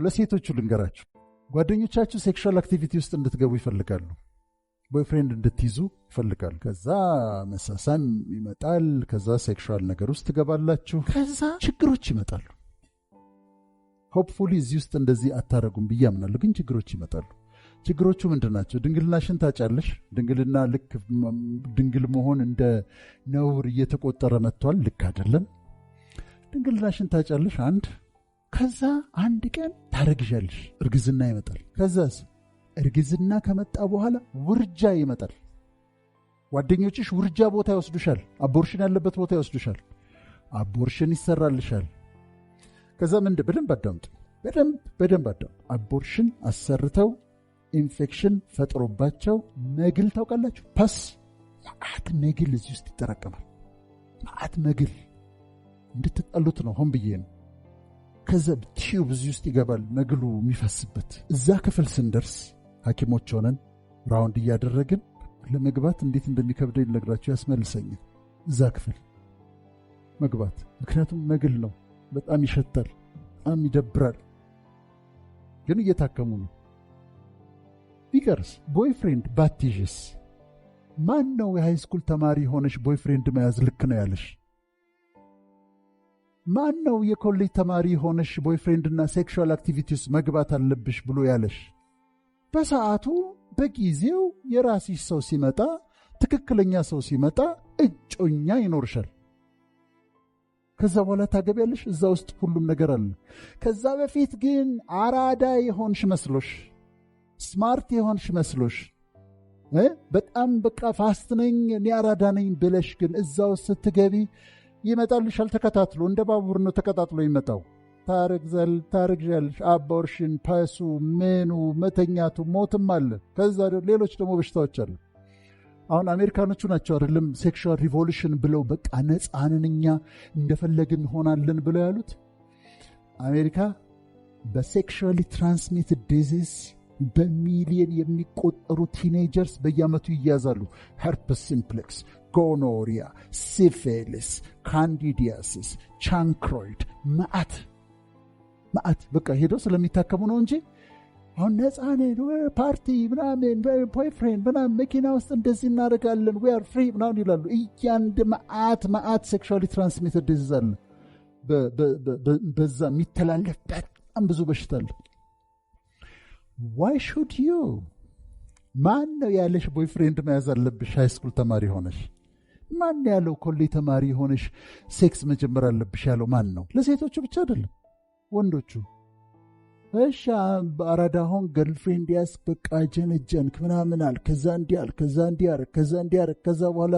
ለሴቶቹ ልንገራችሁ፣ ጓደኞቻችሁ sexual activity ውስጥ እንድትገቡ ይፈልጋሉ። Boyfriend እንድትይዙ ይፈልጋሉ። ከዛ መሳሳም ይመጣል። ከዛ sexual ነገር ውስጥ ትገባላችሁ። ከዛ ችግሮች ይመጣሉ። Hopefully እዚህ ውስጥ እንደዚህ አታረጉም ብዬ አምናለሁ። ግን ችግሮች ይመጣሉ። ችግሮቹ ምንድን ናቸው? ድንግልናሽን ታጫለሽ። ድንግልና ልክ ድንግል መሆን እንደ ነውር እየተቆጠረ መጥቷል። ልክ አይደለም። ድንግልናሽን ታጫለሽ። አንድ ከዛ አንድ ቀን ታረግዣለሽ። እርግዝና ይመጣል። ከዛስ እርግዝና ከመጣ በኋላ ውርጃ ይመጣል። ጓደኞችሽ ውርጃ ቦታ ይወስዱሻል። Abortion ያለበት ቦታ ይወስዱሻል። Abortion ይሰራልሻል። ከዛ ምንድን በደንብ አዳምጡ። በደንብ በደንብ አዳምጡ። Abortion አሰርተው ኢንፌክሽን ፈጥሮባቸው መግል ታውቃላችሁ? Pus መዓት መግል እዚህ ውስጥ ይጠራቀማል። መዓት መግል እንድትጠሉት ነው፣ ሆን ብዬ ነው። ከዛ tube እዚህ ውስጥ ይገባል መግሉ የሚፈስበት። እዛ ክፍል ስንደርስ ሐኪሞች ሆነን round እያደረግን ለመግባት እንዴት እንደሚከብደኝ ልነግራችሁ ያስመልሰኛል። እዛ ክፍል መግባት ምክንያቱም መግል ነው፣ በጣም ይሸታል፣ በጣም ይደብራል። ግን እየታከሙ ነው። ቢቀርስ boyfriend ባትይዥስ? ማን ነው የ high school ተማሪ ሆነሽ boyfriend መያዝ ልክ ነው ያለሽ? ማን ነው የኮሌጅ ተማሪ ሆነሽ boyfriend እና sexual activity ውስጥ መግባት አለብሽ ብሎ ያለሽ? በሰዓቱ በጊዜው የራስሽ ሰው ሲመጣ፣ ትክክለኛ ሰው ሲመጣ እጮኛ ይኖርሻል። ከዛ በኋላ ታገቢያለሽ። እዛ ውስጥ ሁሉም ነገር አለ። ከዛ በፊት ግን አራዳ የሆንሽ መስሎሽ፣ smart የሆንሽ መስሎሽ፣ በጣም በቃ fast ነኝ እኔ አራዳ ነኝ ብለሽ ግን እዛ ውስጥ ስትገቢ ይመጣልሻል ተከታትሎ፣ እንደ ባቡር ነው ተቀጣጥሎ ይመጣው። ታረግዛል፣ ታረግዣለሽ። Abortion፣ pus ኡ፣ ምኑ፣ መተኛቱ፣ ሞትም አለ። ከዛ ሌሎች ደግሞ በሽታዎች አሉ። አሁን አሜሪካኖቹ ናቸው አይደለም sexual revolution ብለው በቃ ነፃ ነን እኛ እንደፈለግን እንሆናለን ብለው ያሉት። አሜሪካ በ sexually transmitted disease በሚሊየን የሚቆጠሩ teenagers በየዓመቱ ይያዛሉ። Herpes simplex፣ gonorrhea፣ syphilis፣ candidiasis፣ chancroid፣ መዓት መዓት። በቃ ሄደው ስለሚታከሙ ነው እንጂ አሁን ነፃ ነን፣ ፓርቲ ምናምን፣ boyfriend ምናምን፣ መኪና ውስጥ እንደዚህ እናደርጋለን፣ we are free ምናምን ይላሉ። እያንድ መዓት መዓት sexually transmitted disease አለ። በዛ የሚተላለፍ በጣም ብዙ በሽታ አለ። Why should you? ማን ነው ያለሽ boyfriend መያዝ አለብሽ high school ተማሪ ሆነሽ? ማን ያለው ኮሌጅ ተማሪ ሆነሽ sex መጀመር አለብሽ ያለው ማን ነው? ለሴቶቹ ብቻ አይደለም ወንዶቹ። እሺ አራዳ ሆን girlfriend ያዝ፣ በቃ ጀነጀንክ ምናምን አል፣ ከዛ እንዲህ አል፣ ከዛ እንዲህ አረግ፣ ከዛ እንዲህ አረግ፣ ከዛ በኋላ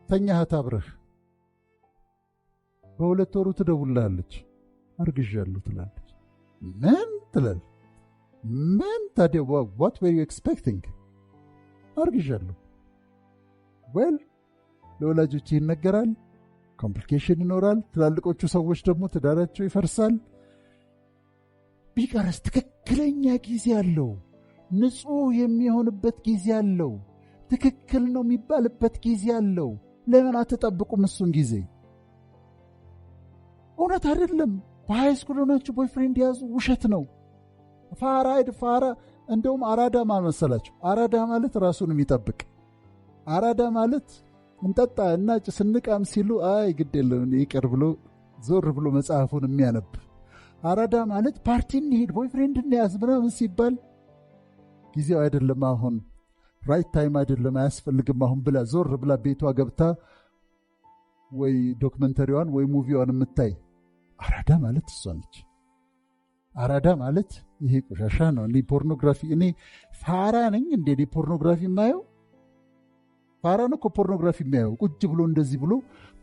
ተኛህት አብረህ፣ በ2 ወሩ ትደውልልሃለች። አርግዣለሁ ትላለች። ምን ትላለህ? ምን ታዲያ what were you expecting? አርግዣለሁ። Well ለወላጆች ይነገራል። Complication ይኖራል። ትላልቆቹ ሰዎች ደግሞ ትዳራቸው ይፈርሳል። ቢቀርስ ትክክለኛ ጊዜ አለው። ንጹሕ የሚሆንበት ጊዜ አለው። ትክክል ነው የሚባልበት ጊዜ አለው። ለምን አትጠብቁም እሱን ጊዜ? እውነት አይደለም። በ high school ሆናችሁ boyfriend ያዙ፣ ውሸት ነው። ፋራ ፋራ። እንደውም አራዳ ማን መሰላችሁ? አራዳ ማለት ራሱን የሚጠብቅ፣ አራዳ ማለት እንጠጣ እና ጭስ እንቃም ሲሉ አይ ግድ የለም ይቅር ብሎ ዞር ብሎ መጽሐፉን የሚያነብ። አራዳ ማለት ፓርቲ እንሂድ boyfriend እንያዝ ምናምን ሲባል ጊዜው አይደለም አሁን፣ right time አይደለም፣ አያስፈልግም አሁን ብላ ዞር ብላ ቤቷ ገብታ ወይ documentary ዋን ወይ movie ዋን የምታይ አራዳ ማለት እሷ ነች። አራዳ ማለት ይሄ ቆሻሻ ነው። እኔ ፖርኖግራፊ፣ እኔ ፋራ ነኝ እንዴ? እኔ ፖርኖግራፊ የማየው ፋራ ነው እኮ ፖርኖግራፊ የሚያየው። ቁጭ ብሎ እንደዚህ ብሎ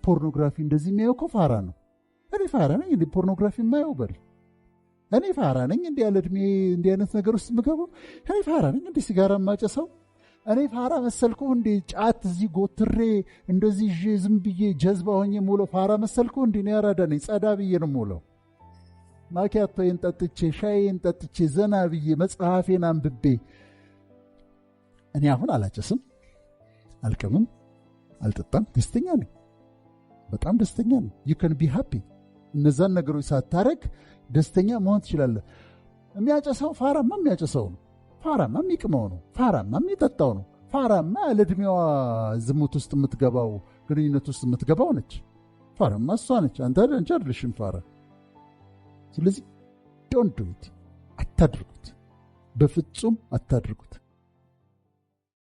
ፖርኖግራፊ እንደዚህ የሚያየው እኮ ፋራ ነው። እኔ ፋራ ነኝ እንዴ ፖርኖግራፊ የማየው? በል እኔ ፋራ ነኝ እንዲ ያለ እድሜ እንዲህ አይነት ነገር ውስጥ የምገባው? እኔ ፋራ ነኝ እንዴ ሲጋራ የማጨሰው? እኔ ፋራ መሰልኩ እንዴ? ጫት እዚህ ጎትሬ እንደዚህ ይዤ ዝም ብዬ ጀዝባ ሆኜ የምውለው ፋራ መሰልኩ እንዴ? እኔ አራዳ ነኝ። ጸዳ ብዬ ነው የምውለው። ማኪያቶዬን ጠጥቼ፣ ሻዬን ጠጥቼ፣ ዘና ብዬ መጽሐፌን አንብቤ። እኔ አሁን አላጨስም፣ አልቅምም፣ አልጠጣም። ደስተኛ ነኝ። በጣም ደስተኛ ነኝ። You can be happy። እነዛን ነገሮች ሳታረግ ደስተኛ መሆን ትችላለህ። የሚያጨሰው ፋራማ የሚያጨሰው ነው። ፋራማ የሚቅመው ነው። ፋራማ የሚጠጣው ነው። ፋራማ ያለ ዕድሜዋ ዝሙት ውስጥ የምትገባው፣ ግንኙነት ውስጥ የምትገባው ነች። ፋራማ እሷ ነች። አንተ አንቺ አይደለሽም ፋራ። ስለዚህ don't do it፣ አታድርጉት፣ በፍጹም አታድርጉት።